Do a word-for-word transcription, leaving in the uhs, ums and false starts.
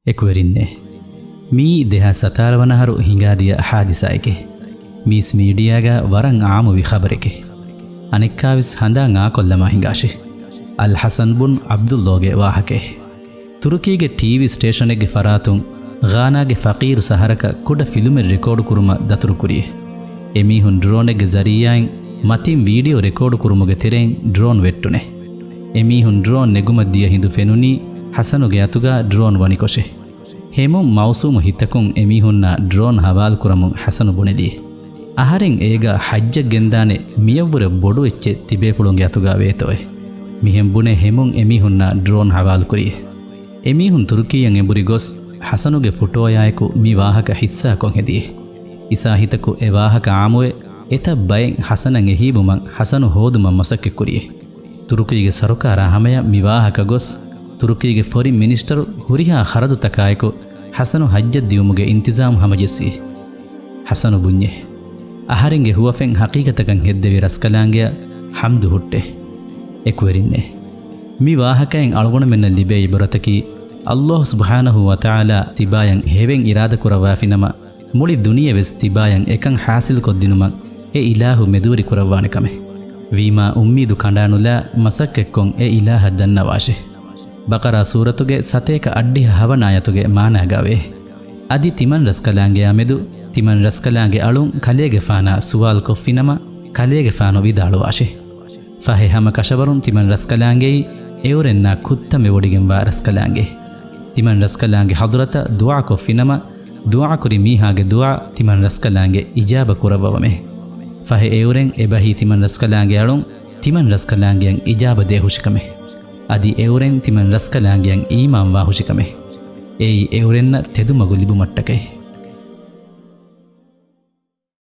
އެކުވެރިންނޭ! މީ ދެހާސް ސަތާރަ ވަނަ އަހަރު ހިނގާދިޔަ ހާދިސާއެކޭ. މީސް މީޑިއާގަ ވަރަށް އާއްމުވި ޚަބަރެކޭ. އަނެއްކާވެސް ހަނދާން އާކޮށްލަމާ ހިނގާށޭ. އަލް ޙަސަން ބުން ޢަބްދުﷲގެ ވާހަކައެއް. ތުރުކީގެ ޓީވީ ސްޓޭޝަނެއްގެ ފަރާތުން ޣާނާގެ ފަޤީރު ސަހަރަކަށް ކުޑަ ފިލުމެއް ރެކޯޑު ކުރުމަށް ދަތުރުކުރިއޭ. އެމީހުން ޑްރޯނެއްގެ ޒަރީޢާއިން މަތިން ވީޑިއޯ ރެކޯޑު ކުރުމުގެ ތެރެއިން ޑްރޯން ވެއްޓުނޭ. އެމީހުން ޑްރޯން ނެގުމަށް ދިޔަ ހިނދު ފެނުނީ ޙަސަނުގެ އަތުގަ ޑްރޯން ވަނިކޮށޭ. ހެމުން މައުސޫމު ހިތަކުން އެމީހުންނާ ޑްރޯން ހަވާލުކުރަމުން ޙަސަނު ބުނެލިއޭ. އަހަރެން އޭގަ ޙައްޖަށް ގެންދާނެ މިޔަށްވުރެ ބޮޑު އެއްޗެއް ތިބޭފުޅުންގެ އަތުގަ ވޭތޯއޭ. މިހެން ބުނެ ހެމުން އެމީހުންނާ ޑްރޯން ހަވާލުކުރިއޭ. އެމީހުން ތުރުކީއަށް އެނބުރި ގޮސް ޙަސަނުގެ ފޮޓޯއާއެކު މި ވާހަކަ ޙިއްޞާކޮށް ހެދިއޭ. އިސާ ހިތަކު އެ ވާހަކަ އާއްމުވެ، އެތައް ބައެއް ޙަސަނަށް އެހީވުމަށް ޙަސަނު ހޯދުމަށް މަސައްކަތްކުރިއޭ. ތުރުކީގެ ސަރުކާރާ ހަމަޔަށް މި ވާހަކަ ގޮސް، ތުރުކީގެ ފޮރިން މިނިސްޓަރު ހުރިހާ ޚަރަދުތަކާއެކު ޙަސަނު ޙައްޖަށް ދިއުމުގެ އިންތިޒާމް ހަމަޖެއްސިއޭ. ޙަސަނު ބުންޏޭ، އަހަރެންގެ ހުވަފެން ޙަޤީޤަތަކަށް ހެއްދެވި ރަސްކަލާނގެއަށް ޙަމްދު ހުއްޓޭ. އެކުވެރިންނޭ! މި ވާހަކައިން އަޅުގަނޑުމެންނަށް ލިބޭ ޢިބްރަތަކީ، ﷲ ސުބްޙާނަހޫ ވަތަޢާލާ ތިބާޔަށް ހެވެން އިރާދަކުރައްވާފިނަމަ، މުޅި ދުނިޔެވެސް ތިބާޔަށް އެކަން ޙާޞިލްކޮށްދިނުމަށް އެ އިލާހު މެދުވެރިކުރައްވާނެ ކަމެއް. ވީމާ އުއްމީދު ކަނޑާނުލާ މަސައްކަތްކޮށް އެ އިލާހަށް ދަންނަވާށޭ. ބަޤަރާ ސޫރަތުގެ ސަތޭކަ އަށްޑިހަ ހަވަނަ އާޔަތުގެ މާނާގައިވޭ. އަދި ތިމަން ރަސްކަލާނގެއާ މެދު ތިމަން ރަސްކަލާނގެ އަޅުން ކަލޭގެފާނާ ސުވާލުކޮށްފިނަމަ، ކަލޭގެފާނު ވިދާޅުވާށޭ. ފަހެ ހަމަ ކަށަވަރުން ތިމަން ރަސްކަލާނގެއީ އެއުރެންނާ ކުށްތަމަވެވޮޑިގެންވާ ރަސްކަލާނގެ. ތިމަން ރަސްކަލާނގެ ޙަޟްރަތަށް ދުޢާކޮށްފިނަމަ، ދުޢާކުރި މީހާގެ ދުޢާ ތިމަން ރަސްކަލާނގެ އިޖާބަ ކުރައްވަވަމޭ. ފަހެ އެއުރެން އެބަހީ ތިމަން ރަސްކަލާނގެ އަޅުން ތިމަން ރަސްކަލާނގެއަށް އިޖާބަ ދޭ ހުށިކަމެއް. އަދި އެއުރެން ތިމަން ރަސްކަލާނގެއަށް އީމާންވާ ހުށިކަމެއް. އެއީ އެއުރެންނަށް ތެދުމަގު ލިބުމަށްޓަކައި.